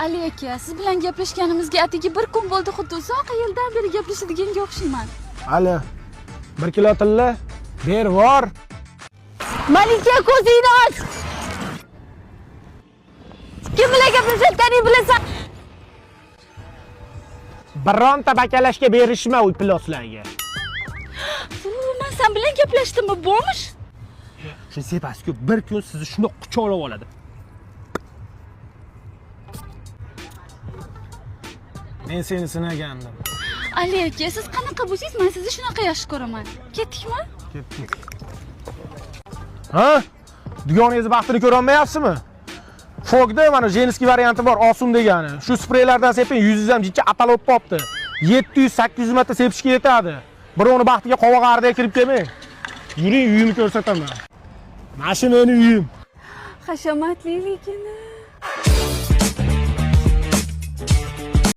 Ali aka, siz bilan gaplashganimizga atigi bir kun bo'ldi, xuddi uzoq yildan beri gaplashadiganga o'xshayman. Alo. 1 kilo tilla ber vor. Malika, ko'zingni och. Kim bilan gaplashayotganingni bilasan. Bironta bakalashga berishma u ifloslarga. Man sen bilan gaplashdimmi, bo'mish? Shuni sepasiz-ku, bir kun sizni shundoq quchoqlab oladi. Men seni sinagandim. Ali aka, siz qanaqa bo'lsangiz, men sizni shunaqa yaxshi ko'raman. Ketdikmi? Ketdik. Ha? Dugoningizni baxtini ko'ra olmayapsizmi? Fogda mana женский varianti bor, Osun degani. Shu spreylardan seping, yuzingiz ham jicha atalib qopti. 700-800 marta sepishga yetadi. Birovni baxtiga qovoq ariga kirib kelmang. Yuring, uyimni ko'rsataman. Mana shu meni uyim. Hashamatli lekin.